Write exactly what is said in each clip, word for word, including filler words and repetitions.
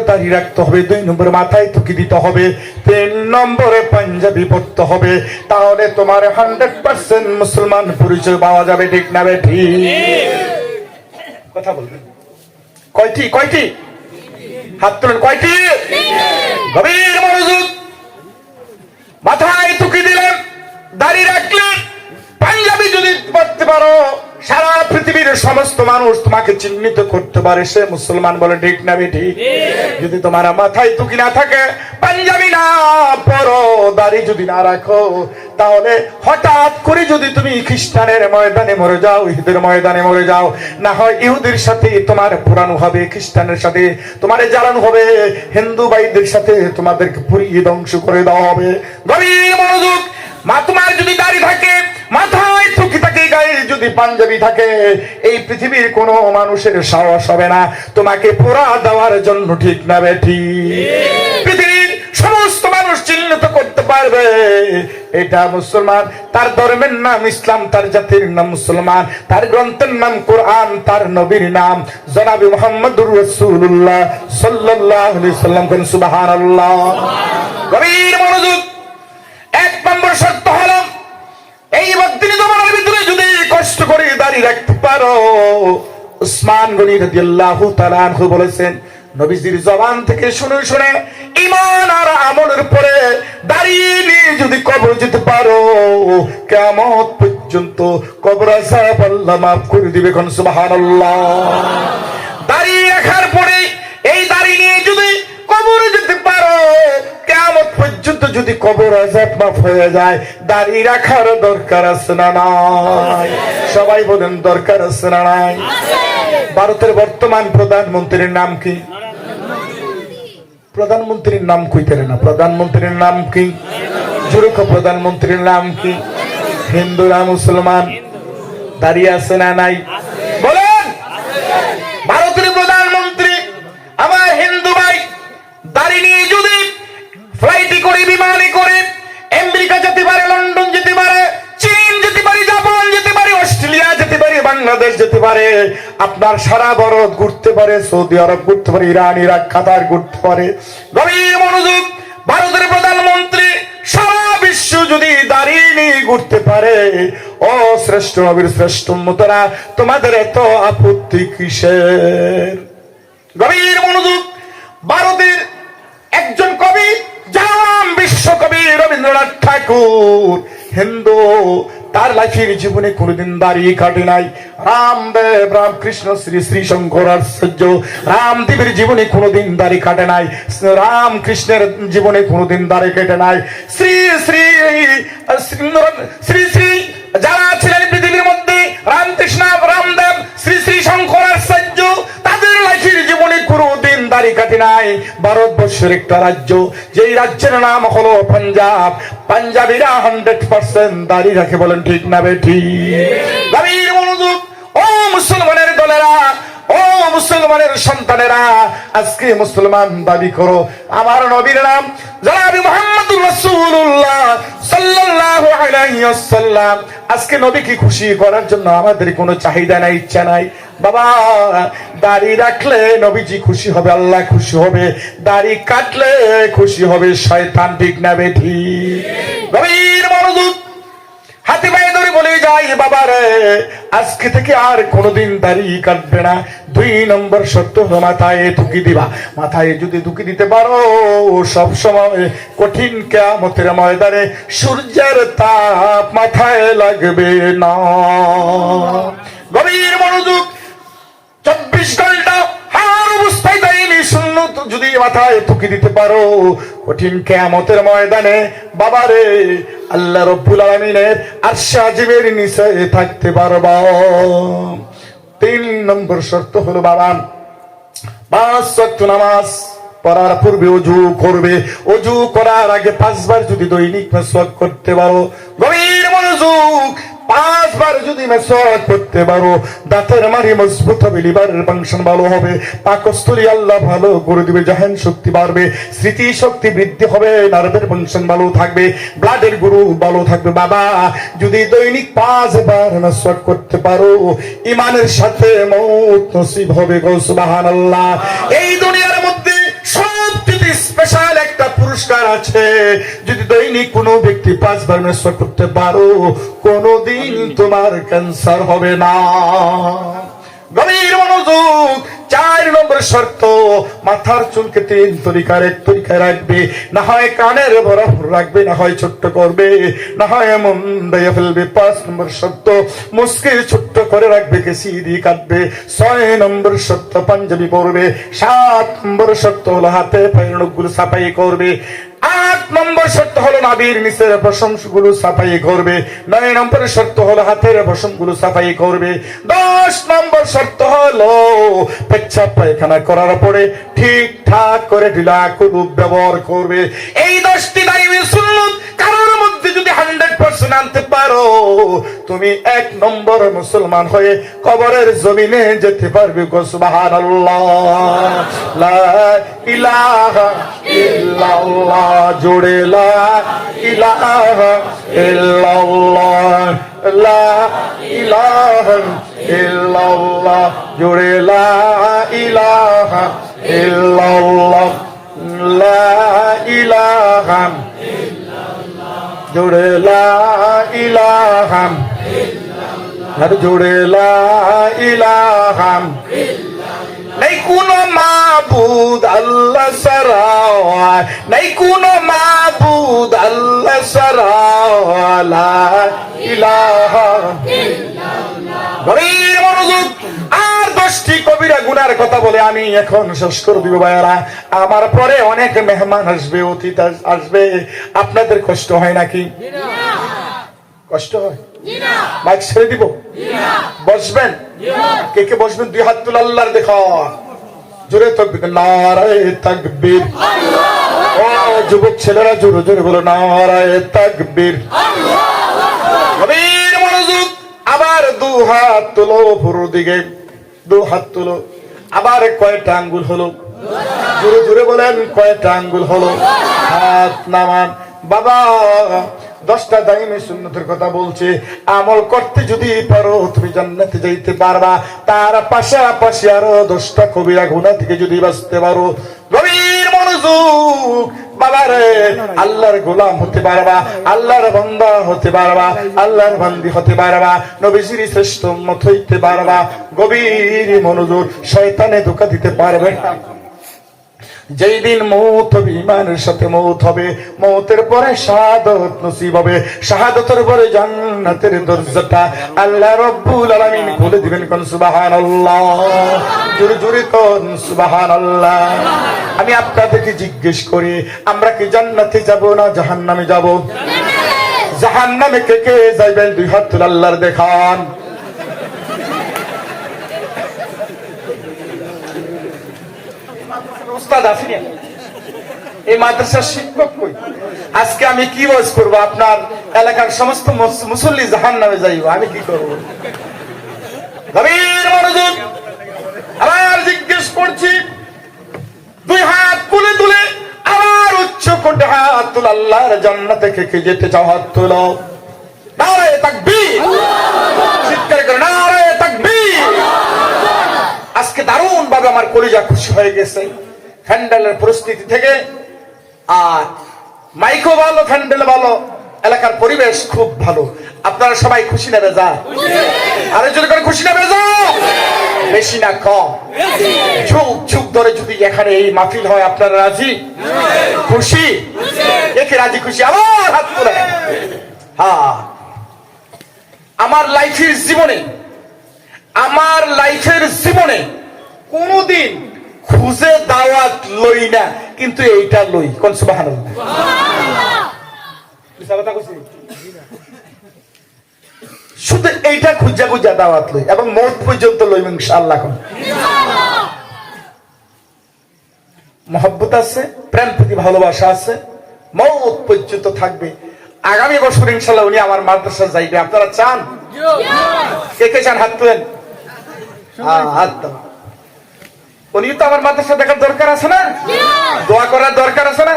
দাড়ি রাখতে হবে, দুই নম্বরে মাথায় টুপি দিতে হবে, তিন নম্বরে পাঞ্জাবি পরতে হবে। তাহলে তোমার হান্ড্রেড পার্সেন্ট মুসলমান পরিচয় পাওয়া যাবে, ঠিক না বেঠিক? কথা বলবেন। কয়টি, কয়টি? হাত তুলেন, কয়টি? গভীর মনোযোগ। মাথায় টুপি দিলে, দাড়ি রাখলে, পাঞ্জাবি যদি পরতে পারো, সারা পৃথিবীর সমস্ত মানুষ তোমাকে চিহ্নিত করতে পারে সে মুসলমান, বলে ঠিক না বেঠিক? যদি তোমার মাথায় টুপি না থাকে, পাঞ্জাবি না পরো, দাড়ি যদি না রাখো, তাহলে হঠাৎ করে যদি তুমি খ্রিস্টানের ময়দানে মরে যাও, ইহুদির ময়দানে মরে যাও, না হয় ইহুদির সাথে তোমার পোড়ানো হবে, খ্রিস্টানের সাথে তোমারে জ্বালানো হবে, হিন্দু ভাইদের সাথে তোমাদেরকে পুড়িয়ে ধ্বংস করে দেওয়া হবে। গভীর মনোযোগ। মা, তোমার যদি দাড়ি থাকে, মাথায় টুপি থাকে, গায়ে যদি পাঞ্জাবি থাকে, এই পৃথিবীর কোনো মানুষের সাহস হবে না তোমাকে পোড়া দেওয়ার জন্য, ঠিক না বেঠিক? পৃথিবীর সমস্ত মানুষ চিহ্নিত করতে পারবে এটা মুসলমান, তার ধর্মের নাম ইসলাম, তার জাতির নাম মুসলমান, তার গ্রন্থের নাম কোরআন, তার নবীর নাম জনাবে মুহাম্মদুর রাসূলুল্লাহ সাল্লাল্লাহু আলাইহি সাল্লাম। বলেন সুবহানাল্লাহ। গভীর মনোযোগ। এক নম্বর শর্ত হলো, এই বত্রিশ জমানার ভিতরে যদি কষ্ট করে দাড়ি রাখতে পারো, উসমান গনি রাদিয়াল্লাহু তাআলা আনহু বলেছেন, নবীজির জবান থেকে শুনে শুনে ইমান আর আমলের পরে দাড়ি নিয়ে যদি কবর যেতে পারো, কিয়ামত পর্যন্ত কবর আযাব আল্লাহ মাফ করে দিবে। এখন সুবহানাল্লাহ। দাড়ি রাখার পরে এই দাড়ি নিয়ে যদি কবরে যেতে পারো, কিয়ামত পর্যন্ত যদি কবর আযাব মাফ হয়ে যায়, দাড়ি রাখার দরকার আছে না নাই? সবাই বলেন, দরকার আছে না নাই? ভারতের বর্তমান প্রধানমন্ত্রীর নাম কি? প্রধানমন্ত্রীর নাম কইতে না। প্রধানমন্ত্রীর নাম কি? জোরে কও, প্রধানমন্ত্রীর নাম কি? হিন্দু না মুসলমান? দাড়ি আছে না নাই? বলেন। ভারতের প্রধানমন্ত্রী, আমার হিন্দু ভাই, দাড়ি নিয়ে যদি ফ্লাইটে করে, বিমানে করে আমেরিকা যেতে পারে, লন্ডন যেতে পারে, চীন যেতে পারে, জাপান যেতে পারে, অস্ট্রেলিয়া যেতে পারে, বাংলাদেশ যেতে পারে, আপনার সারা ভারত ঘুরতে পারে, সৌদি আরব ঘুরতে পারে, ইরান, ইরাক, কাতার ঘুরতে পারে। গভীর মনোযোগ। ভারতের প্রধানমন্ত্রী সারা বিশ্ব যদি দাড়ি নিয়ে ঘুরতে পারে, ও শ্রেষ্ঠ নবীর শ্রেষ্ঠ উম্মতরা, তোমাদের এত আপত্তি কিসের? গভীর মনোযোগ। ভারতের একজন কবি, জান বিশ্বকবি রবীন্দ্রনাথ ঠাকুর, হিন্দু, তার লাইফের জীবনে কোনোদিন দাড়ি কাটে নাই। রামদেব, রামকৃষ্ণ, শ্রী শ্রী শঙ্করাচার্য, রামদেবের জীবনে কোনোদিন দাড়ি কাটে নাই। রামকৃষ্ণের জীবনে কোনোদিন দাড়ি কাটে নাই। শ্রী শ্রী শ্রী শ্রী যারা ছিলেন পৃথিবীর মধ্যে, রামকৃষ্ণ, রামদেব, শ্রী শ্রী শঙ্করাচার্য, তাদের লাইফের জীবনে কোনোদিন দাড়ি কাটে নাই। ভারতবর্ষের একটা রাজ্য, যেই রাজ্যের নাম হলো পাঞ্জাব, পাঞ্জাবিরা হান্ড্রেড পার্সেন্ট দাড়ি রাখে। বলেন ঠিক না বেঠিক? গভীর মনোযোগ। ও মুসলমানের দলেরা, ও মুসলমানের সন্তানেরা, আজকে মুসলমান দাবি করো, আমার নবীর নাম জনাবে মুহাম্মদুর রাসূলুল্লাহ সাল্লাল্লাহু আলাইহি ওয়াসাল্লাম। আজকে নবীকে খুশি করার জন্য আমাদের কোনো চাহিদা নাই, ইচ্ছা নাই। বাবা, দাড়ি রাখলে নবীজি খুশি হবে, আল্লাহ খুশি হবে, দাড়ি কাটলে খুশি হবে শয়তান, ঠিক না বেঠিক? গভীর মনোযোগ। হাতে পায়ে ধরে বলে যাই, বাবা রে, আজকে থেকে আর কোনোদিন দাড়ি কাটবে না। দুই নম্বর শর্ত হলো মাথায় টুপি দিবা। মাথায় যদি টুপি দিতে পারো, সব সময় কঠিন কিয়ামতের ময়দানে সূর্যের তাপ মাথায় লাগবে না। গভীর মনোযোগ। চব্বিশ ঘন্টা হার অবস্থায় দাড়ি নিয়ে সুন্নত যদি মাথায় টুপি দিতে পারো, কঠিন কিয়ামতের ময়দানে বাবা রে, আল্লাহ রব্বুল আলামিনের আরশে আজিমের নিচে থাকতে পারবা। তিন নম্বর শর্ত হলো বাবা, পাঁচ ওয়াক্ত নামাজ পড়ার পূর্বে অজু করবে। অজু করার আগে পাঁচবার যদি দৈনিক মেসওয়াক করতে পারো, গভীর মনোযোগ, পাঁচবার যদি মেসওয়াক করতে পারো, দাঁতের মাড়ি মজবুত হবে, লিভারের ফাংশন ভালো হবে, পাকস্থলী আল্লাহ ভালো করে দিবে, জেহন শক্তি বাড়বে, স্মৃতি শক্তি বৃদ্ধি হবে, নার্ভের ফাংশন ভালো থাকবে, ব্লাডের গ্রুপ ভালো থাকবে। বাবা, যদি দৈনিক পাঁচবার মেসওয়াক করতে পারো, ইমানের সাথে মউত নসিব হবে গো, সুবহানাল্লাহ। এই দুনিয়ার মধ্যে আছে, যদি দৈনিক কোনো ব্যক্তি পাঁচবার মেসওয়াক করতে পারো, কোনোদিন তোমার ক্যান্সার হবে না। গভীর মনোযোগ। চার নম্বর শর্ত, মাথার চুলকে তিন তরিকার এক তরিকায় রাখবে, না হয় কানের বরাবর রাখবে, না হয় ছোট্ট করবে, না হয় মুন্ডাইয়া ফেলবে। পাঁচ নম্বর শর্ত, মুচকি ছোট্ট করে রাখবে, কেচি দিয়ে কাটবে। ছয় নম্বর শর্ত, পাঞ্জাবি পরবে। সাত নম্বর শর্ত হলো হাতে পায়ের নখগুলো সাফাই করবে। আট নম্বর শর্ত হলো নাভির নিচের পশমগুলো সাফাই করবে। নয় নম্বর শর্ত হলো হাতের পশমগুলো সাফাই করবে। দশ নম্বর শর্ত হলো পেচ্ছাপ পায়খানা করার পরে ঠিকঠাক করে ঢিলা কলুপ ব্যবহার করবে। এই দশটি দায়মি সুন্নত কারোর মধ্যে যদি হান্ড্রেড পার্সেন্ট আনতে পারো, তুমি এক নম্বর মুসলমান হয়ে কবরের জমিনে যেতে পারবে। গো সুবহানাল্লাহ, লা ইলাহা ইল্লাল্লাহ, জোরে লা ইলাহা ইল্লাল্লাহ, লা ইলাহা ইল্লাল্লাহ, জোরে লা ইলাহা ইল্লাল্লাহ, লা ইলাহা, জোরে লা ইলাহা, আর জোরে লা ইলাহা। নাই কোনো মাবুদ আল্লাহ ছাড়া, নাই কোনো মাবুদ আল্লাহ ছাড়া, লা ইলাহা। গভীর মনোযোগ। আর দশটি কবিরা গুনার কথা বলে আমি এখন শেষ করে দিব ভাইয়ারা। আমার পরে অনেক মেহমান আসবে, অতিথি আস-, আসবে। আপনাদের কষ্ট হয় নাকি? কষ্ট হয়? মাইক ছেড়ে দিব? বসবেন? কে কে বসবেন? দুই হাত তুলে আল্লাহর দেখা। জোরে তকবীর, নারায়ে তাকবীর। ও যুবক ছেলেরা, জোরে জোরে বলো, নারায়ে তাকবীর। গভীর মনোযোগ। আবার দু হাত তুলো উপরের দিকে, দু হাত তুলো। আবার কয়টা আঙ্গুল হলো? জোরে জোরে বলেন, কয়টা আঙ্গুল হলো? হাত নামান। বাবা, দশটা দাইমি সুন্নতের কথা বলছি, আমল করতে যদি পারো তুমি জান্নাতে যাইতে পারবা। তার পাশাপাশি আরো দশটা কবিরা গুনাহ থেকে যদি বাঁচতে পারো, গভীর মনোযোগ। বাবারে, আল্লাহর গোলাম হতে পারবা, আল্লাহর বান্দা হতে পারবা, আল্লাহর বান্দি হতে পারবা, নবীজির শ্রেষ্ঠ উম্মত হইতে পারবা। গভীর মনোযোগ, শয়তানে ধোঁকা দিতে পারবে না। যেই দিন মৌত হবে, ইমানের সাথে মৌত হবে, মৌতের পরে শাহাদত নসিব হবে, শাহাদতের পরে জান্নাতের দরজাটা আল্লাহ রব্বুল আলামিন খুলে দিবেন। কোন সুবহানাল্লাহ? জোরে জোরে কোন সুবহানাল্লাহ? আমি আপনাদেরকে জিজ্ঞেস করি, আমরা কি জান্নাতে যাব না জাহান্নামে যাব? জাহান্নামে কে কে যাইবেন? দুই হাত তুলে আল্লাহর দেখান। উস্তাদ আছি না? এই মাদ্রাসার শিক্ষক কই? আজকে আমি কি ওয়াজ করব? আপনার এলাকার সমস্ত মুস-, মুসল্লি জাহান্নামে যাইব, আমি কি করব? গভীর মনোযোগ। আবার জিজ্ঞেস করছি, দুই হাত তুলে তুলে আবার উচ্চ কণ্ঠে হাত তুলে আল্লাহর জান্নাতে কে কে যেতে চাও হাত তুলো। নারায়ে তাকবীর। চিৎকার করে নারায়ে তাকবীর। আজকে দারুণ ভাবে আমার কলিজা খুশি হয়ে গেছে প্যান্ডেলের পরিস্থিতি থেকে। আর মাইকও ভালো, প্যান্ডেল ভালো, এলাকার পরিবেশ খুব ভালো। আপনারা সবাই খুশি না বেজার? আরো জোরে করে, খুশি না বেজার? বেশি না কম? যুগ যুগ ধরে যদি এখানে এই মাহফিল হয়, আপনারা রাজি? খুশি? কে কে রাজি খুশি? আবার হাত তুলে। হ্যাঁ, আমার লাইফের জীবনে, আমার লাইফের জীবনে কোনোদিন খুঁজে দাওয়াত লই না, কিন্তু এইটা লই। কোন সুবহানাল্লাহ? মিছা কথা কইছি? শুধু এইটা খুঁজা খুঁজা দাওয়াত লই এবং মৌত পর্যন্ত লই ইনশাআল্লাহ। কোন মহব্বত আছে, প্রেম প্রীতি ভালোবাসা আছে, মৌত পর্যন্ত থাকবে। আগামী বছর ইনশাল্লাহ উনি আমার মাদ্রাসা যাইবে। আপনারা চান? কে কে চান? হাত তুলেন। হ্যাঁ, হাত তুলেন। উনি তো আমার মাদ্রাসা দেখার দরকার আছে না? দোয়া করার দরকার আছে না?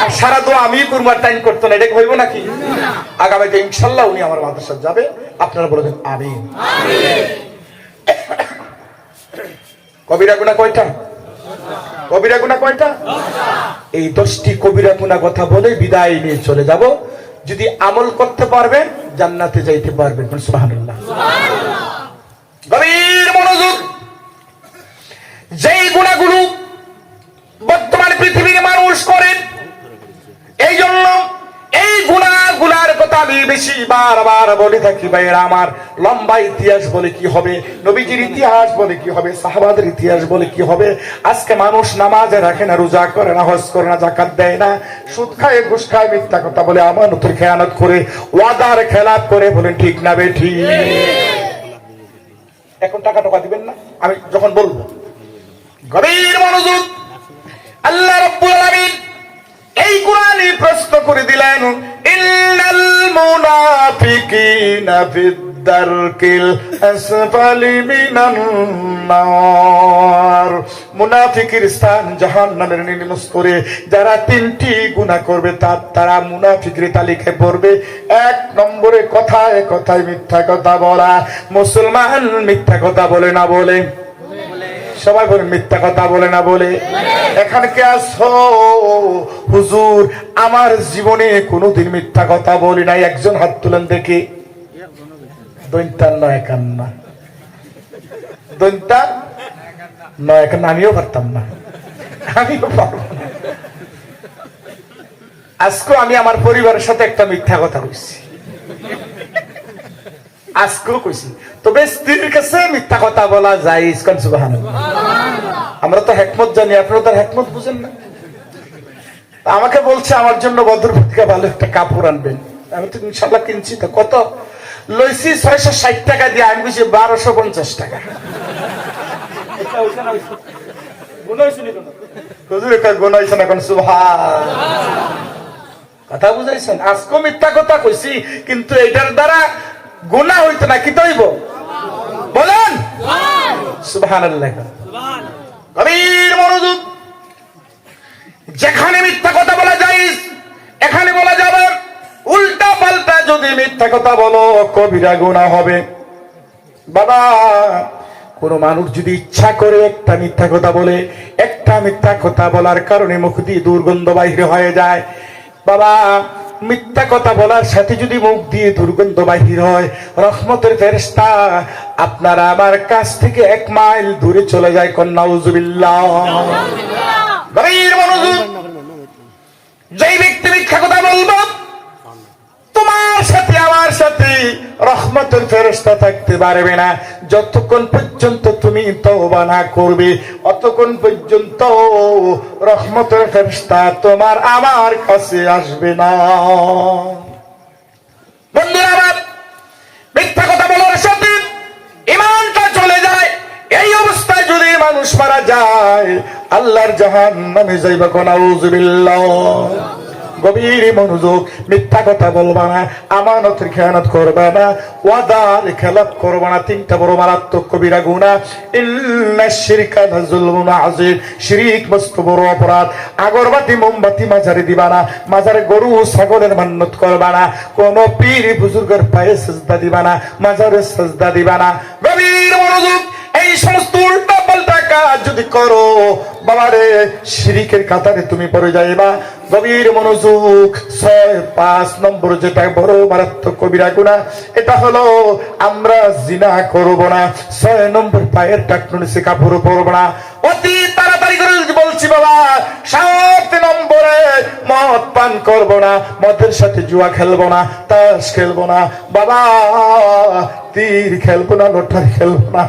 আর সারা দোয়া আমি করবো, আর টাইম করতো না, এটা কি হইব নাকি? আগামীতে ইনশাল্লাহ উনি আমার মাদ্রাসা যাবে, আপনারা বলবেন আমিন। কবিরা গুনা কয়টা? কবিরা গুনাহ কয়টা? এই দশটি কবিরা গুনাহ কথা বলে বিদায় নিয়ে চলে যাব। যদি আমল করতে পারবেন, জান্নাতে যাইতে পারবেন। বলুন সুবহানাল্লাহ। গভীর মনোযোগ। যেই গুনাহগুলো বর্তমান পৃথিবীর মানুষ করে, এই জন্য এই গুনাহগুলার কথা আমি বেশি বারবার বলে থাকি ভাইরা আমার। লম্বা ইতিহাস বলে কি হবে, নবীজির ইতিহাস বলে কি হবে, সাহাবাদের ইতিহাস বলে কি হবে। আজকে মানুষ নামাজে রাখে না, রোজা করে না, হজ করে না, জাকাত দেয় না, সুদ খায়, ঘুষ খায়, মিথ্যা কথা বলে, আমানতের খেয়ানত করে, ওয়াদার খেলাফ করে। বলেন ঠিক না বেঠিক? এখন টাকা টাকা দিবেন না, আমি যখন বলবো। গভীর মনোযোগ। আল্লাহ রাব্বুল আলামিন এই কোরআনে প্রশ্ন করে দিলেন, "ইন্নাল মুনাফিকিনা ফিদ দারকিল আসফালি মিনান নার।" মুনাফিকের স্থান জাহান্নামের নিম্ন স্তরে। যারা তিনটি গুনাহ করবে, তার, তারা মুনাফিকের তালিকায় পড়বে। এক নম্বরে কথায় কথায় মিথ্যা কথা বলা। মুসলমান মিথ্যা কথা বলে না বলে? সবাই বলেন, মিথ্যা কথা বলে না বলে? এখানে কে আছো? হুজুর, আমার জীবনে কোনোদিন মিথ্যা কথা বলি নাই। একজন হাত তুলেন দেখি। দৈন্তার নয় কান্না। দৈন্তার নয় কান্না, আমিও পারতাম না, আমিও পারবো না। আজকে আমি আমার পরিবারের সাথে একটা মিথ্যা কথা কইছি, আজকেও কইছি। তবে স্ত্রীর কাছে মিথ্যা কথা বলা জায়েজ। কোন সুবহানাল্লাহ? আমরা তো হেকমত জানি, আপনারা তো আর হেকমত বুঝেন না। তা আমাকে বলছে আমার জন্য বদর প্রতিকা ভালো একটা কাপড় আনবেন। আমি তো ইনশাল্লাহ কিনছি। তো কত লইছি? ছয়শো ষাট টাকা দিয়ে। আমি কইছি বারোশো পঞ্চাশ টাকা। হুজুরে কয় গুনাহ হইছে না? কোন সুবহান? কথা বুঝাইছেন? আজকে মিথ্যা কথা কইছি, কিন্তু এটার দ্বারা গুনাহ হইতো না। কি তো হইব? বলেন সুবহানাল্লাহ। গভীর মনোযোগ। যেখানে মিথ্যা কথা বলা জায়েজ, এখানে বলা যাবে। উল্টা পাল্টা যদি মিথ্যা কথা বলো, কবিরা গুনাহ হবে। বাবা, কোনো মানুষ যদি ইচ্ছা করে একটা মিথ্যা কথা বলে, একটা মিথ্যা কথা বলার কারণে মুখ দিয়ে দুর্গন্ধ বাহির হয়ে যায়, বাবা, মিথ্যা কথা বলার সাথে যদি মুখ দিয়ে দুর্গন্ধ বাহির হয়, রহমতের ফেরেশতা আপনারা আমার কাছ থেকে এক মাইল দূরে চলে যায়। কোন নাউজুবিল্লাহ। গভীর মনোযোগ। যেই ব্যক্তি মিথ্যা কথা বলবো, তোমার সাথে আমার সাথে রহমতের ফেরেশতা থাকতে পারবে না। যতক্ষণ পর্যন্ত তুমি তওবা না করবে, অতক্ষণ পর্যন্ত রহমতের ফেরেশতা তোমার আমার কাছে আসবে না। বন্ধুরা আমার, মিথ্যা কথা বলার সাথে ইমানটা চলে যায়। এই অবস্থায় যদি মানুষ মারা যায়, আল্লাহর জাহান্নামে যাইবা। কোন নাউজুবিল্লাহ। গভীর মনোযোগ। মিথ্যা কথা বলবা না, আমানতের খেয়ানত করবা না, ওয়াদার খেলাফ করবা না। তিনটা বড় মারাত্মক কবিরা গুনাহ। ইন্না শিরকা লাজুলমুন আযীম। শিরিক মস্ত বড় অপরাধ। আগরবাতি মোমবাতি মাজারে দিবা না, মাজারে গরু ছাগলের মান্নত করবা না, কোন পীর বুজুর্গের পায়ে সেজদা দিবা না, মাজারে সেজদা দিবা না। গভীর মনোযোগ। এই সমস্ত উল্টা পাল্টা কাজ যদি করো, বাবারে, শিরিকের কাতারে তুমি পড়ে যাইবা। গভীর মনোযোগ। ছয়, পাঁচ নম্বর যেটা বড় মারাত্মক কবিরা গুনাহ, এটা হলো আমরা জিনা করব না। ছয় নম্বর, পায়ের টাকনুর নিচে কাপড় পরব না। অতি তাড়াতাড়ি করে যদি বলছি বাবা, সাত নম্বরে মদ পান করব না, মদের সাথে জুয়া খেলবো না, তাস খেলবো না, বাবা, তীর খেলবো না, লটারি খেলবো না।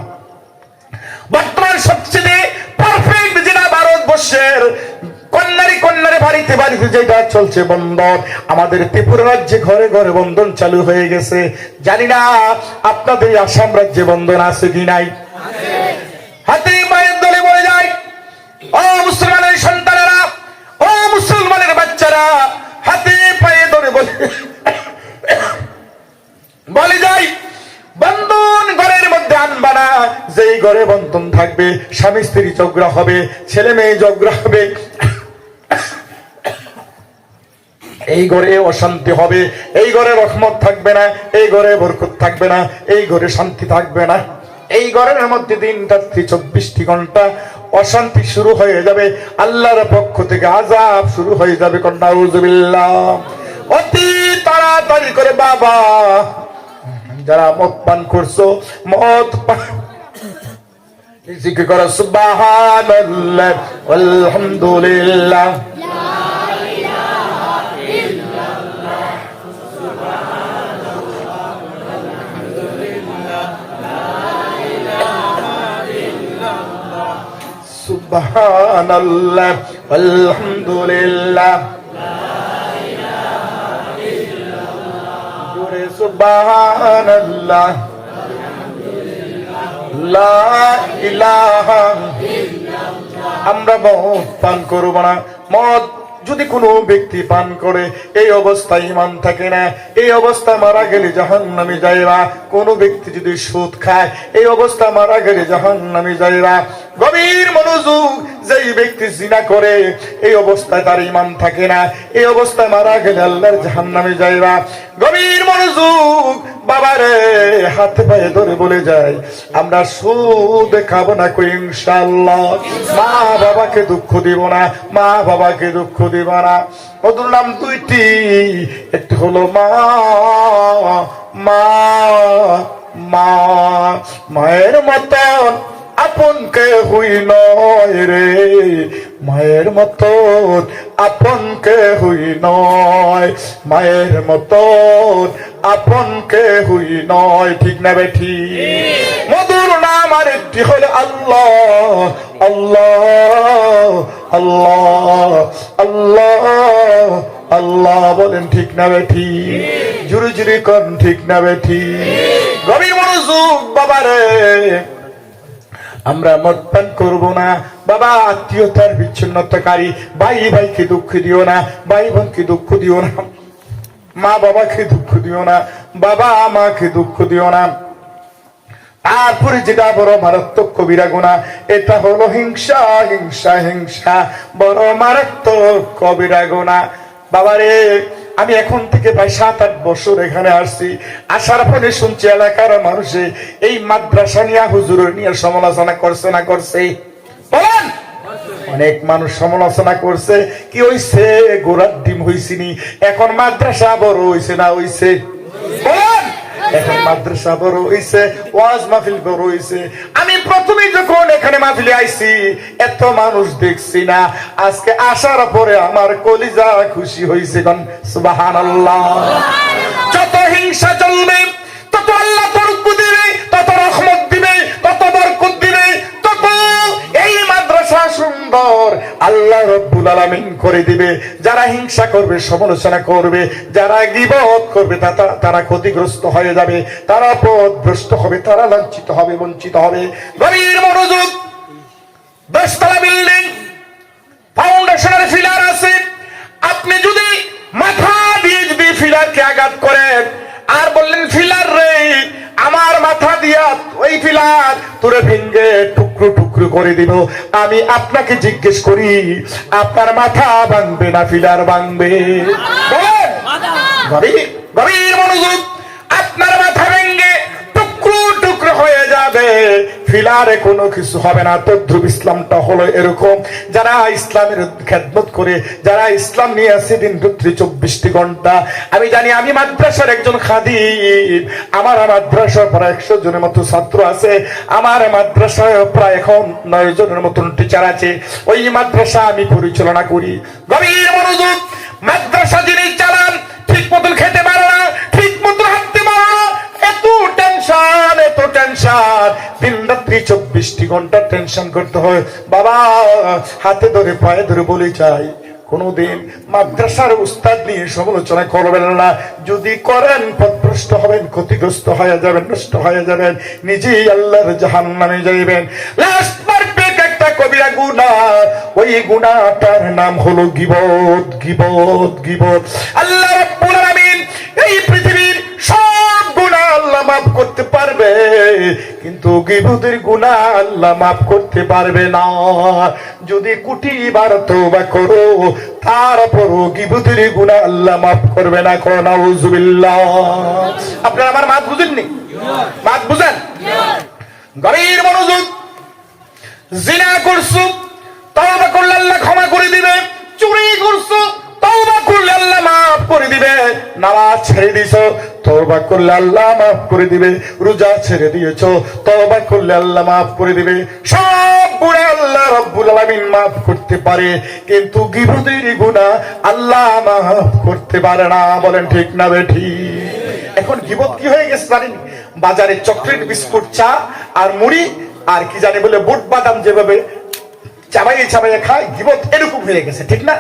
বর্তমান সবচেয়ে পারফেক্ট যেটা ভারতবর্ষের কন্যারে কন্যারে বাড়িতে বাড়িতে যেটা চলছে বন্দর, আমাদের ত্রিপুরা রাজ্যে ঘরে ঘরে বন্দন চালু হয়ে গেছে। জানি না আপনাদের এই আসাম রাজ্যে বন্দন আছে কি নাই। হাতে পায়ের দলে বলে যায়, ও মুসলমানের সন্তানেরা, ও মুসলমানের বাচ্চারা, হাতে পায়ে ধরে বলে, বলে যাই, বন্ধন ঘরের মধ্যে আনবা না। যেই ঘরে বন্ধন থাকবে, স্বামী স্ত্রী ঝগড়া হবে, ছেলে মেয়ে ঝগড়া হবে, এই ঘরে অশান্তি হবে, এই ঘরে রহমত থাকবে না, এই ঘরে বরকত থাকবে না, এই ঘরে শান্তি থাকবে না। এই ঘরের মধ্যে দিন রাত্রি চব্বিশটি ঘন্টা অশান্তি শুরু হয়ে যাবে, আল্লাহর পক্ষ থেকে আযাব শুরু হয়ে যাবে। কন নাউজুবিল্লাহ। অতি তাড়াতাড়ি করে বাবা, যারা মদ পান করছো, মদ পান, জিকির করো, সুবহানাল্লাহ, আলহামদুলিল্লাহ। সুবহানাল্লাহ, আলহামদুলিল্লাহ। জোরে সুবহানাল্লাহ। লা ইলাহা। আমরা মদ পান করব না। মদ যদি কোনো ব্যক্তি পান করে, এই অবস্থায় ঈমান থাকে না, এই অবস্থায় মারা গেলে জাহান্নামে যাইবা। কোনো ব্যক্তি যদি সুদ খায়, এই অবস্থায় মারা গেলে জাহান্নামে যাইবা। গভীর মনোযোগ, যেই ব্যক্তি জিনা করে, এই অবস্থায় তার ঈমান থাকে না, এই অবস্থায় মারা গেলে আল্লাহর জাহান্নামে যাইবা। গভীর মনোযোগ, বাবারে, হাতে পায়ে ধরে বলে যাই, আমরা সুদ খাবো না কই ইনশাআল্লাহ। মা বাবাকে দুঃখ দিব না, মা বাবাকে দুঃখ দিব না। মধুর নাম দুইটি, একটি হলো মা, মা, মা, মায়ের মতন আপন কেহই নয় রে, মায়ের মতন আপন কেহই নয়, মায়ের মতন আপন কেহই নয়। ঠিক না বেঠিক? মধুর নাম আরেকটি হলো আল্লাহ, আল্লাহ, আল্লাহ, আল্লাহ, আল্লাহ। বলেন ঠিক না বেঠিক? জোরে জোরে কন, ঠিক না বেঠিক? গভীর মনোযোগ, বাবারে। আমরা মদ পান করব না। বাবা, আত্মীয়তার বিচ্ছিন্নতাকারী, ভাই ভাইকে দুঃখ দিও না, ভাই বোনকে দুঃখ দিও না, মা বাবাকে দুঃখ দিও না, বাবা মাকে দুঃখ দিও না। তারপরে যেটা বড় মারাত্মক কবিরা গুনাহ, এটা হলো হিংসা, হিংসা, হিংসা, বড় মারাত্মক কবিরা গুনাহ। বাবারে, আমি এখন থেকে প্রায় সাত আট বছর এখানে আসছি, আসার পরে শুনছি এলাকার মানুষে এই মাদ্রাসা নিয়ে, হুজুর নিয়ে সমালোচনা করছে না করছে? বলেন। অনেক মানুষ সমালোচনা করছে, কি হইছে? ঘোড়ার ডিম হইছে নি? এখন মাদ্রাসা বড় হইছে না হইছে? বলেন। এখন মাদ্রাসা বড় হইছে, ওয়াজ মাহফিল বড় হইছে। আমি প্রথমেই যখন এখানে মাহফিলে আইছি, এত মানুষ দেখছি না। আজকে আসার পরে আমার কলিজা খুশি হইছে। কন সুবহানাল্লাহ। যত হিংসা চলবে, তত আল্লাহ তরক্কি দিবে, তত রহমত দিবে, তত বরকত দিবে, তত এই মাদ্রাসা সুন্দর আল্লাহ রব্বুল আলামিন করে দিবে। যারা হিংসা করবে, সমালোচনা করবে, যারা গীবত করবে, তা-, তা-, তারা ক্ষতিগ্রস্ত হয়ে যাবে, তারা পথভ্রষ্ট হবে, তারা লাঞ্ছিত হবে, বঞ্চিত হবে। গভীর মনোযোগ, দশতলা বিল্ডিং, ফাউন্ডেশনের ফিলার আছে। আপনি যদি মাথা দিয়ে যদি ফিলারকে আঘাত করেন আর বললেন, "ফিলার রে, আমার মাথা দিয়া ওই ফিলার তোরে ভেঙে টুকরো টুকরো করে দিব, আমি আপনাকে জিজ্ঞেস করি, আপনার মাথা ভাঙবে না ফিলার ভাঙবে?" বলেন। গভীর, গভীর মনোযোগ। আপনার মাথা ভেঙে টুকরো টুকরো হয়ে যাবে, ফিলারে কোনো কিছু হবে না। তদ্রূপ ইসলামটা হলো এরকম, যারা ইসলামের খেদমত করে, যারা ইসলাম নিয়ে আছে দিন রাত্রি চব্বিশটি ঘন্টা। আমি জানি, আমি মাদ্রাসার একজন খাদিম, আমার মাদ্রাসায় প্রায় একশো জনের মতো ছাত্র আছে, আমার মাদ্রাসায় প্রায় এখন নয় জনের মতন টিচার আছে। ওই মাদ্রাসা আমি পরিচালনা করি। গভীর মনোযোগ। মাদ্রাসা যিনি চালান, ঠিক মতন খেতে পারে না, ঠিক মতন হাঁটতে পারে না, এত টেনশন, এত টেনশন, দিন রাত্রি চব্বিশটি ঘন্টা টেনশন করতে হয়। বাবা, হাতে ধরে পায়ে ধরে বলে যাই, কোনোদিন মাদ্রাসার উস্তাদ নিয়ে সমালোচনা করবেন না। যদি করেন, পথভ্রষ্ট হবেন, ক্ষতিগ্রস্ত হয়ে যাবেন, নষ্ট হয়ে যাবেন, নিজেই আল্লাহর জাহান্নামে যাইবেন। লাস্ট পারফেক্ট একটা কবিরা গুনাহ, ওই গুনাহটার নাম হলো গীবত, গীবত, গীবত। আল্লাহ রাব্বুল আলামিন এই পৃথিবীর সব গুনাহ আল্লাহ মাফ করতে পারবে, কিন্তু গীবতের গুনাহ আল্লাহ মাফ করতে পারবে না। যদি কোটি বার তওবা করো, তারপরও গীবতের গুনাহ আল্লাহ মাফ করবে না। কও নাউজুবিল্লাহ। আপনারা আমার মাত বুঝেননি? মাত বুঝেন? গভীর মনোযোগ। জিনা করছো, তওবা করলে আল্লাহ ক্ষমা করে দিবে। চুরি করছো, তওবা করলে আল্লাহ মাফ করে দিবে। নামাজ ছেড়ে দিছো, তওবা করলে আল্লাহ মাফ করে দিবে। রোজা ছেড়ে দিয়েছো, তওবা করলে আল্লাহ মাফ করে দিবে। সব গুনাহ আল্লাহ রাব্বুল আলামিন মাফ করতে পারে, কিন্তু গিবতের গুনাহ আল্লাহ মাফ করতে পারে না। বলেন ঠিক না বেঠিক? এখন গিবত কি হয়ে গেছে জানেন? বাজারে চকলেট, বিস্কুট, চা আর মুড়ি আর কি জানি বলে বুট বাদাম যেভাবে চাবাইয়ে চাবাইয়ে খায়, গিবত এরকম হয়ে গেছে, ঠিক না?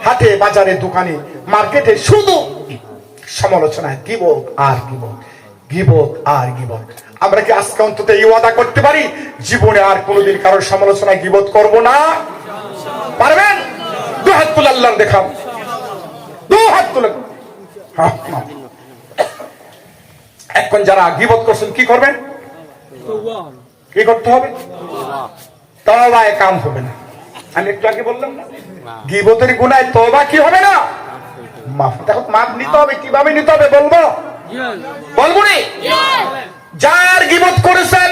হাটে বাজারে দোকানে মার্কেটে শুধু সমালোচনা, গিবত আর গিবত, গিবত আর গিবত। আমরা কি আজকে অন্তত এই ওয়াদা করতে পারি, জীবনে আর কোনোদিন কারোর সমালোচনা, গিবত করব না? পারবেন? দু হাত তুলে আল্লাহর দেখাও, দু হাত তুলে। হ্যাঁ, হ্যাঁ। এখন যারা গিবত করছেন কি করবেন? কি করতে হবে? তওবায় কাম হবে না। আমি একটু আগে বললাম না, গিবতের গুনায় তওবা কি হবে না? মাফ। দেখো, মাফ নিতে হবে। কিভাবে নিতে হবে বলবো? বলবো নি? যার গিবত করেছেন,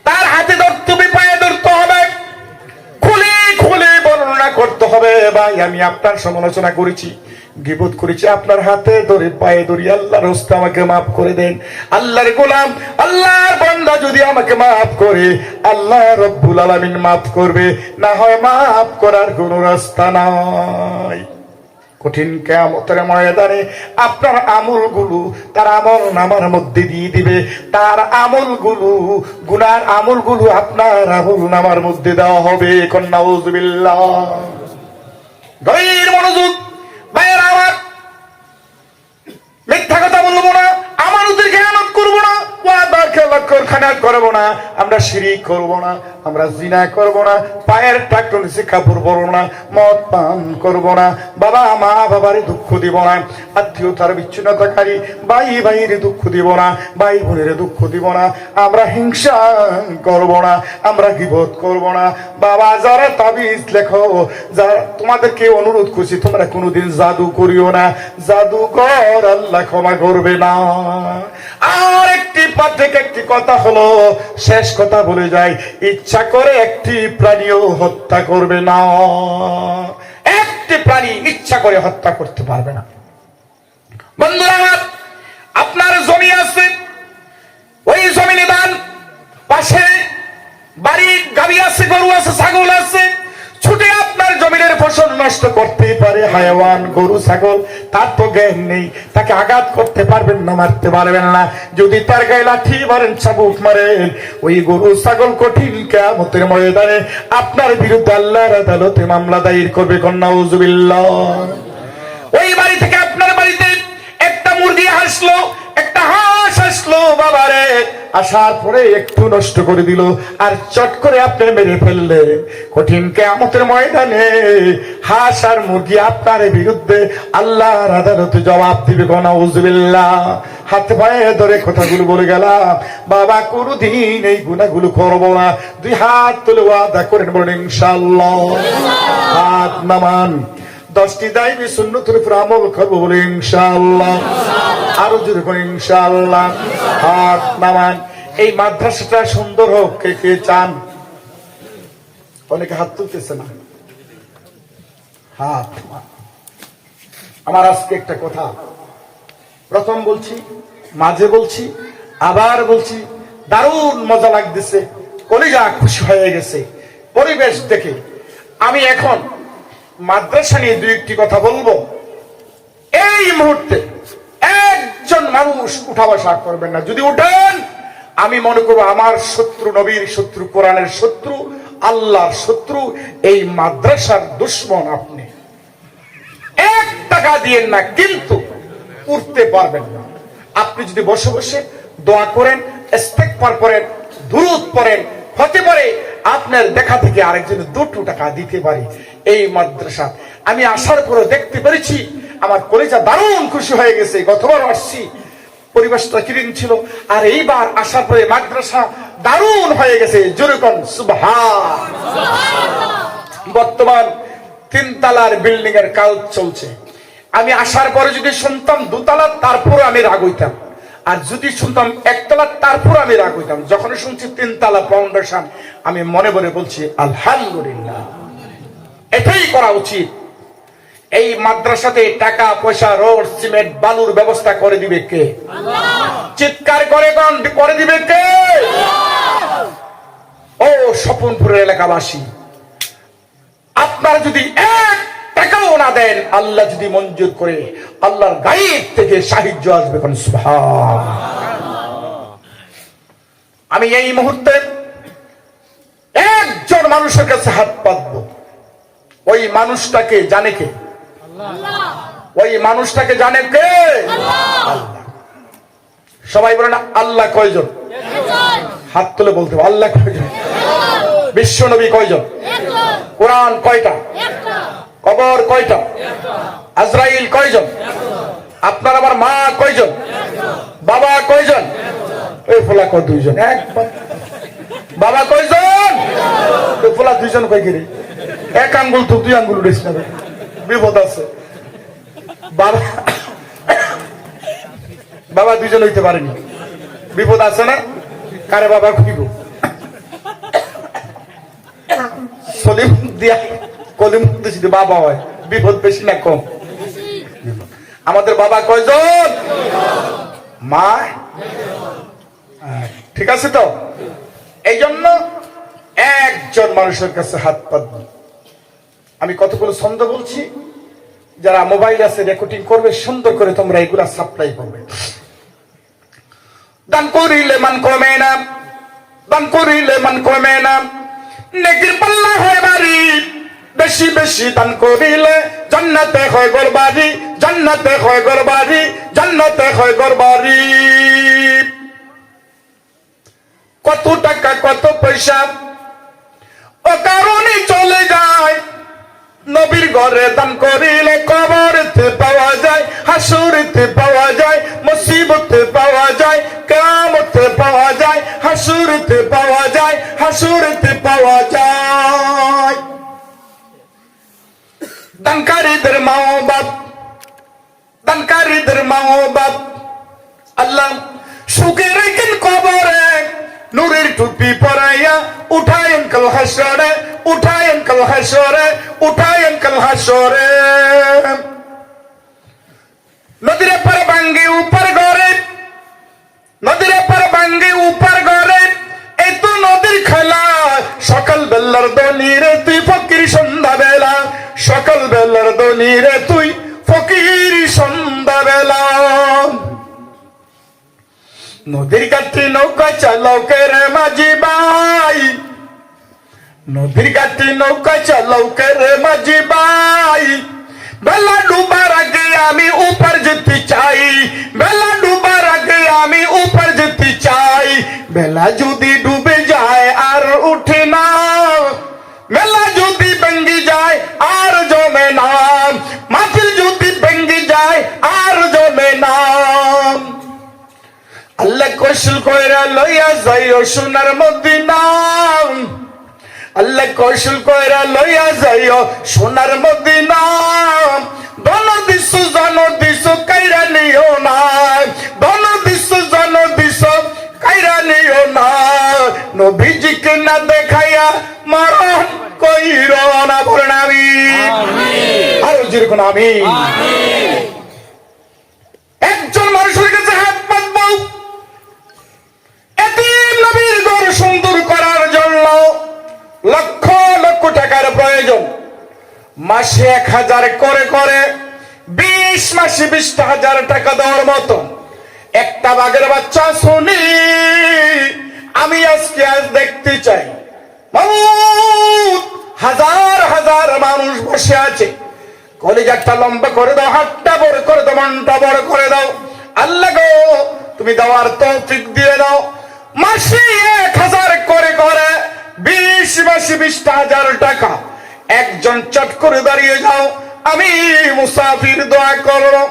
তার হাতে ধরতে হবে, পায়ে ধরতে হবে, খুলে খুলে বর্ণনা করতে হবে, "ভাই, আমি আপনার সমালোচনা করেছি, গিবত করেছি, আপনার হাতে ধরে, পায়ে ধরি, আল্লাহর হস্তে আমাকে মাফ করে দেন।" আল্লাহর গোলাম, আল্লাহর বান্দা যদি আমাকে মাফ করে, আল্লাহ রব্বুল আলামিন মাফ করবে, না হয় মাফ করার কোনো রাস্তা নাই। কঠিন কিয়ামতের ময়দানে আপনার আমলগুলো তার আমল নামার মধ্যে দিয়ে দিবে, তার আমলগুলো, গুনার আমলগুলো আপনার আমল নামার মধ্যে দেওয়া হবে। কন নাউজুবিল্লাহ। গভীর মনোযোগ, ভাইয়েরা আমার, মিথ্যা কথা বলবো না, আমানতের খেয়ানত করবো না, ওয়াদার খেলাফ কর-, খানা করবো না, আমরা শিরিক করবো না, আমরা জিনা করবো না, পায়ের টাকটু নিচে কাপড় পরবো না, মদ পান করবো না, বাবা মা বাবারে দুঃখ দিব না, আত্মীয়তার বিচ্ছিন্নতাকারী ভাই ভাইরে দুঃখ দিব না, ভাই বোনের দুঃখ দিব না, আমরা হিংসা করবো না, আমরা গিবত করবো না। বাবা, যারা তাবিজ লেখো, যারা তোমাদেরকে অনুরোধ করছি, তোমরা কোনোদিন জাদু করিও না, জাদুকর আল্লাহ ক্ষমা করবে না। আর একটি পার্থক্য, একটি কথা হলো, শেষ কথা বলে যাই, ইচ্ছা করে একটি প্রাণীও হত্যা করবে না। একটি প্রাণী ইচ্ছা করে হত্যা করতে পারবে না। বন্ধুরা আমার, আপনার জমি আছে, ওই জমিনে ধান, পাশে বাড়ি, গাভী আছে, গরু আছে, ছাগল আছে, ছুটে আপনার জমিনের ফসল নষ্ট করতেই পারে হায়াওয়ান, গরু ছাগল, তার তো জ্ঞান নেই, তাকে আঘাত করতে পারবেন না, মারতে পারবেন না। যদি তার গায়ে লাঠি মারেন, চাবুক মারেন, ওই গরু ছাগল কঠিন কিয়ামতের ময়দানে আপনার বিরুদ্ধে আল্লাহর আদালতে মামলা দায়ের করবে। কন নাউজুবিল্লাহ। ওই বাড়ি থেকে আপনার বাড়িতে একটা মুরগি আসলো, একটা হাঁস আসলো, বাবারে, আসার পরে একটু নষ্ট করে দিল, আর চট করে আপনি মেরে ফেললেন। কঠিন কিয়ামতের ময়দানে হাঁস আর মুরগি আপনার বিরুদ্ধে আল্লাহর আদালতে জবাব দিবে। কন নাউজুবিল্লাহ। হাত পায়ে ধরে কথাগুলো বলে গেলাম, বাবা, কোনোদিন এই গুনাহগুলো করবো না। দুই হাত তুলে ওয়াদা করেন, বলেন ইনশাআল্লাহ। হাত নামান। দশটি দায়মি সুন্নতের উপর আমল করবো, বলে ইনশাআল্লাহ। আরো জোরে করে ইনশাআল্লাহ। হাত নামান। এই মাদ্রাসাটা সুন্দর হোক, কে কে চান? অনেকে হাত তুলতেছে না। হাত নামান। আমার আজকে একটা কথা, প্রথম বলছি, মাঝে বলছি, আবার বলছি, দারুণ মজা লাগতেছে, কলিজা খুশি হয়ে গেছে পরিবেশ দেখে। আমি এখন মাদ্রাসা নিয়ে দুই একটি কথা বলবো। এই মুহূর্তে একজন মানুষ উঠা বসা করবেন না। যদি উঠেন, আমি মনে করবো আমার শত্রু, নবীর শত্রু, কোরআনের শত্রু, আল্লাহর শত্রু, এই মাদ্রাসার দুশমন আপনি। এক টাকা দিয়েন না, কিন্তু উঠতে পারবেন না। আপনি যদি বসে বসে দোয়া করেন, ইস্তেগফার করেন, দুরূদ পড়েন, হতে পারে আপনার দেখা থেকে আরেকজন দুটো টাকা দিতে পারে এই মাদ্রাসা। আমি আসার পরে দেখতে পেরেছি, আমার কলিজা দারুণ খুশি হয়ে গেছে। গতবার আসছি, পরিবেশটা কিরকম ছিল, আর এইবার আসার পরে মাদ্রাসা দারুণ হয়ে গেছে। জোরে কন সুবহান। বর্তমান তিনতলার বিল্ডিং এর কাজ চলছে। আমি আসার পরে যদি শুনতাম দুতলা, তারপরে আমি রাগ হইতাম। আর যদি শুনতাম একতলা, তারপর আমি রাগ হইতাম। যখন শুনছি তিনতলা ফাউন্ডেশন, আমি মনে মনে বলছি, "আলহামদুলিল্লাহ।" এটাই করা উচিত। এই মাদ্রাসাতে টাকা পয়সা, রড, সিমেন্ট, বালুর ব্যবস্থা করে দিবে কে? চিৎকার করে কন, করে দিবে কে? ও স্বপনপুরের এলাকাবাসী, আপনারা যদি এক টাকাও না দেন, আল্লাহ যদি মঞ্জুর করে, আল্লাহর গায়েব থেকে সাহায্য আসবে। কন সুবহান। আমি এই মুহূর্তে একজন মানুষের কাছে হাত পাতবো। ওই মানুষটাকে জানে কে? ওই মানুষটাকে জানে কে? আল্লাহ। সবাই বলেন, "আল্লাহ কয়জন?" হাত তুলে বলতে হবে, "আল্লাহ কয়জন?" বিশ্বনবী কয়জন? কোরআন কয়টা? কবর কয়টা? আজরাইল কয়জন? আপনার আমার মা কয়জন? বাবা কয়জন? এই ফোলা কয় দুইজন। একবার বাবা কয়জন? এই ফোলা দুইজন কয় কিরে? এক আঙ্গুল তো দুই আঙ্গুল উঠেছে না। বিপদ আছে। বাবা, বাবা দুইজন হইতে পারেনি। বিপদ আছে না? কারে বাবা খুঁজব? সলিম দিয়া কলিম যদি বাবা হয়, বিপদ বেশি না কম? আমাদের বাবা কয়জন? মা? আহ, ঠিক আছে তো? এই জন্য একজন মানুষের কাছে হাত পাতবো। আমি কতগুলো ছন্দ বলছি, যারা মোবাইল আছে রেকর্ডিং করবে, সুন্দর করে তোমরা এগুলা সাপ্লাই করবে। দান করিলে মান কমে না, দান করিলে মান কমে না, নেকির পাল্লা হয় ভারী। বেশি বেশি দান করিলে জান্নাতে হয় ঘর বাড়ি, জান্নাতে হয় ঘর বাড়ি, জান্নাতে হয় ঘর বাড়ি। কত টাকা কত পয়সা অকারণে চলে যায়। নবীর ঘরে দান করিলে কবরেতে পাওয়া যায়, হাসুরেতে পাওয়া যায়, মুসিবতে পাওয়া যায়, কিয়ামতে পাওয়া যায়, হাসুরেতে পাওয়া যায়, হাসুরেতে পাওয়া যায়। দানকারীদের মা ও বাপ, দানকারীদের মা ও বাপ, আল্লাহ সুখে রাখেন কবরে, নূরের টুপি পরাইয়া উঠায়েন কাল হাসরে, উঠায়েন কাল হাসরে, উঠায়েন কাল হাসরে। নদীর পার ভাঙ্গি উপার ঘরে, নদীর পার ভাঙ্গি উপার ঘরে, এই তো নদীর খেলা। সকাল বেলার ধনী রে তুই ফকির সন্ধ্যা বেলা, সকাল বেলার ধনী রে তুই ফকির সন্ধ্যা বেলা। নদীর ঘাটে নৌকা চালাও কে রে মাঝি ভাই, নদীর ঘাটে নৌকা চালাও কে রে মাঝি ভাই। বেলা ডুবার আগে আমি উপার যেতে চাই, বেলা ডুবার আগে আমি উপার যেতে চাই। বেলা যদি ডুবে যায় আর উঠে না, বেলা যদি ভেঙ্গি যায় আর জমে না, মাহফিল যদি ভেঙ্গি যায় আর জমে না। আল্লাহ কৌশল কইরা লইয়া যাইও সোনার মদিনা, আল্লাহ কৌশল কইরা লইয়া যাইও সোনার মদিনা। ধন দিছো জন দিছো কাইরা নিও না, ধন দিছো জন দিছো কাইরা নিও না। নবীজিকে না দেখাইয়া মরণ কইরো না। বলেন আমিন। আরো জোরে বলুন আমিন। একজন মানুষের কাছে হাত পাতবো। এতিম নবীর ঘর সুন্দর করার জন্য লক্ষ লক্ষ টাকার প্রয়োজন। মাসে এক হাজার করে করে বিশ মাসে বিশ হাজার টাকা দেওয়ার মতো একটা বাঘের বাচ্চা শুনি আমি আজকে আজ দেখতে চাই। মাবুদ, হাজার হাজার মানুষ বসে আছে, কলিজাটা লম্বা করে দাও, হাতটা বড় করে দাও, মনটা বড় করে দাও। আল্লাহ গো, তুমি দেওয়ার তৌফিক দিয়ে দাও। মাসে এক হাজার করে করে বিশ মাসে বিশ হাজার টাকা। একজন চট করে দাঁড়িয়ে যাও, আমি মুসাফির দোয়া করব।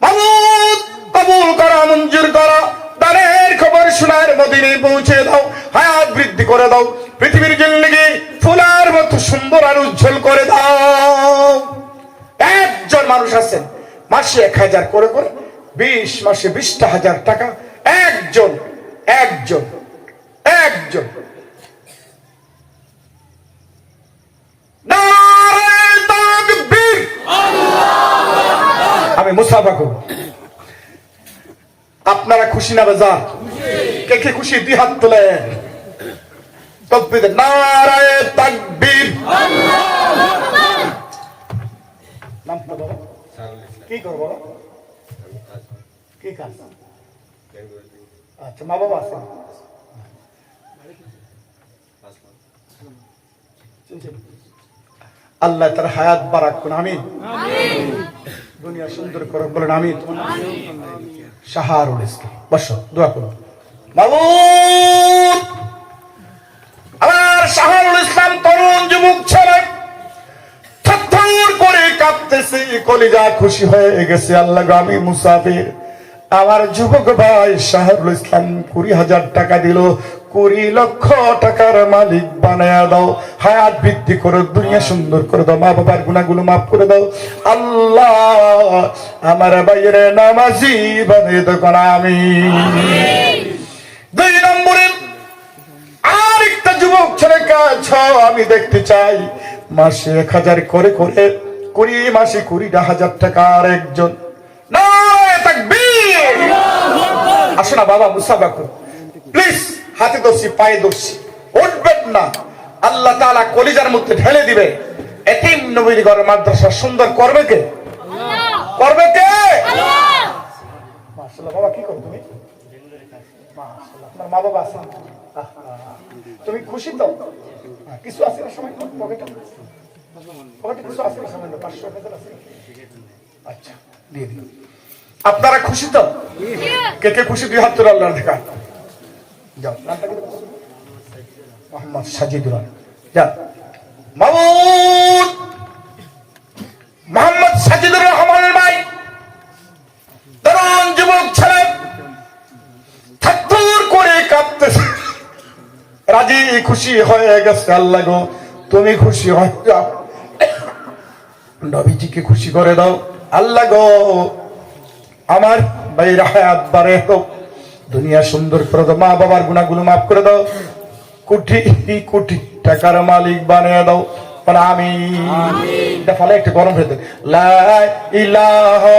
মাবুদ, কবুল করো, মঞ্জুর করো। দানের খবর সোনার মদিনায় পৌঁছে দাও, হায়াত বৃদ্ধি করে দাও, পৃথিবীর জিন্দেগি ফুলের মতো সুন্দর আর উজ্জ্বল করে দাও। একজন মানুষ আছেন, মাসে এক হাজার করে করে বিশ মাসে বিশটা হাজার টাকা। একজন, একজন, একজন। নারায়ে তাকবীর। আমি মুসাফা করব। আপনারা খুশি না বেজার? কে কে খুশি, দুই হাত তুলে। তকবীর, নারায়ে তাকবীর। নাম কি বাবা? কি করো বাবা? কি কাজ? আচ্ছা, মা বাবা আছে? আল্লাহ তার হায়াত বারাক করুন, আমিন। দুনিয়া সুন্দর করুন, বলেন আমিন। শাহরুল ইসলাম, বসো, দোয়া করো। মাবুদ, আমার শাহরুল ইসলাম তরুণ যুবক ছেলে থরথর করে কাঁপতেছে, কলিজা খুশি হয়ে গেছে। আল্লাহ গো, আমি মুসাফির, আমার যুবক ভাই শাহরুল ইসলাম কুড়ি হাজার টাকা দিল, কুড়ি লক্ষ টাকার মালিক বানায়া দাও, হায়াত বৃদ্ধি করো, দুনিয়া সুন্দর করে দাও, মা বাবার গুনাহগুলো মাফ করে দাও। আল্লাহ, আমার ভাইরে নামাজি বানিয়ে দাও, কন আমিন। দুই নম্বরে, আরেকটা যুবক ছেলে কাজ আমি দেখতে চাই, মাসে এক হাজার করে করে, কুড়ি মাসে কুড়িটা হাজার টাকা। আর একজন, নারায়ে তাকবীর। আসো না বাবা, মুসাফা করো। প্লিজ, হাতে ধরছি, পায়ে ধরছি, উঠবেন না। আল্লাহ তাআলা কলিজার মধ্যে ঢেলে দিবে। এতিম নবীর ঘর মাদ্রাসা সুন্দর করবে কে? করবে কে? মাশাআল্লাহ। বাবা, কি করো তুমি? মাশাআল্লাহ। তোমার মা বাবা আছে? আহা। তুমি খুশি তো? হ্যাঁ, কিছু আছে না সময় পকেটে? পকেটে কিছু আছে না সময়? পাঁচশো, এক হাজার আছে? আচ্ছা, দিয়ে দিন। আপনারা খুশি তো? কে কে খুশি, দুই হাত তুলে আল্লাহর দিকে। যাও, নামটা কি? মোহাম্মদ সাজিদুর রহমান। যাও। মাবুদ, মোহাম্মদ সাজিদুর রহমানের ভাই, তরুণ যুবক ছেলে, থরথর করে কাঁপতেছে। রাজি খুশি হয়ে গেছে। আল্লাহ গো, তুমি খুশি হয়ে যাও, নবীজিকে খুশি করে দাও। আল্লাহ গো, আমার ভাইর হায়াত বাড়ে দাও, দুনিয়া সুন্দর করে দাও, মা বাবার গুনাহগুলো মাফ করে দাও, কোটি কোটি টাকার মালিক বানিয়ে দাও। বলেন আমিন। এটা ফালে একটু গরম হয়ে দেন। লা ইলাহা,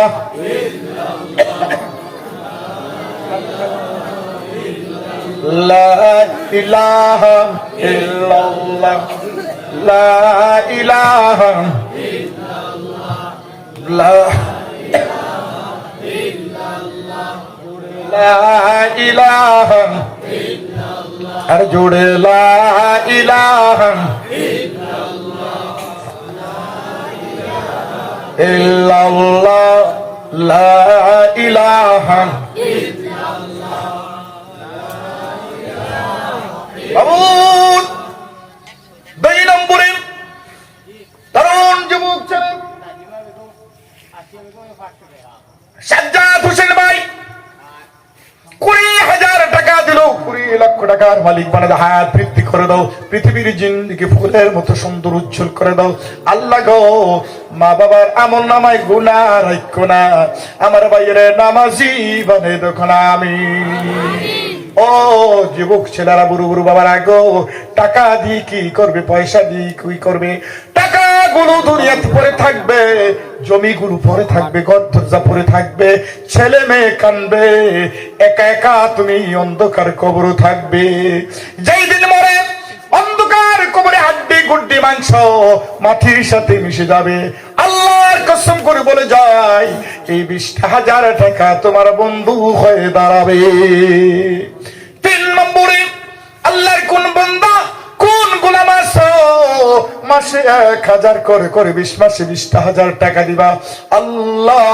লা ইলাহা ইল্লাল্লাহ, লা ইলাহা, লা, লা ইলাহা, আর জোরে লা ইলাহা ইল্লাল্লাহ, লা ইলাহা। মাবুদ, দুই নম্বরে তরুণ যুবক ছেলে সাজ্জাদ হোসেন ভাই কুড়ি হাজার টাকা দিল, কুড়ি লক্ষ টাকার মালিক বানায় দাও, হায়াত বৃদ্ধি করে দাও, পৃথিবীর জিন্দেগি ফুলের মতো সুন্দর উজ্জ্বল করে দাও। আল্লাহ গো, মা বাবার আমল নামায় গুনাহ রাখো না, আমার ভাইরে নামাজি বানায় দাও, কন আমিন। ও যুবক ছেলেরা, বুড়ো বুড়ো বাবারা গো, টাকা দিয়ে কি করবে, পয়সা দিয়ে কি করবে? টাকাগুলো দুনিয়াতে পড়ে থাকবে, জমিগুলো পড়ে থাকবে, ঘর দরজা পড়ে থাকবে, ছেলে মেয়ে কানবে, একা একা তুমি অন্ধকার কবরে থাকবে। যেই দিন মরে, অন্ধকার কবরে হাড্ডি গুড্ডি মাংস মাটির সাথে মিশে যাবে। আল্লাহর কসম করে বলে যাই, এই বিশটা হাজার টাকা তোমার বন্ধু হয়ে দাঁড়াবে। তিন নম্বরে, আল্লাহর কোন বান্দা, কোন গোলাম আছো, মাসে এক হাজার করে করে বিশ মাসে বিশটা হাজার টাকা দিবা? আল্লাহ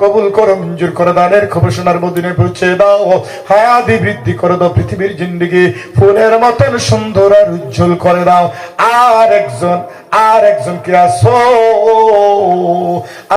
কবুল করো, মঞ্জুর করো, দানের খবর সোনার মদিনায় পৌঁছে দাও, হায়াতি বৃদ্ধি করে দাও, পৃথিবীর জিন্দেগি ফুলের মতন সুন্দর আর উজ্জ্বল করে দাও। আর একজন, আর একজন কে আছো?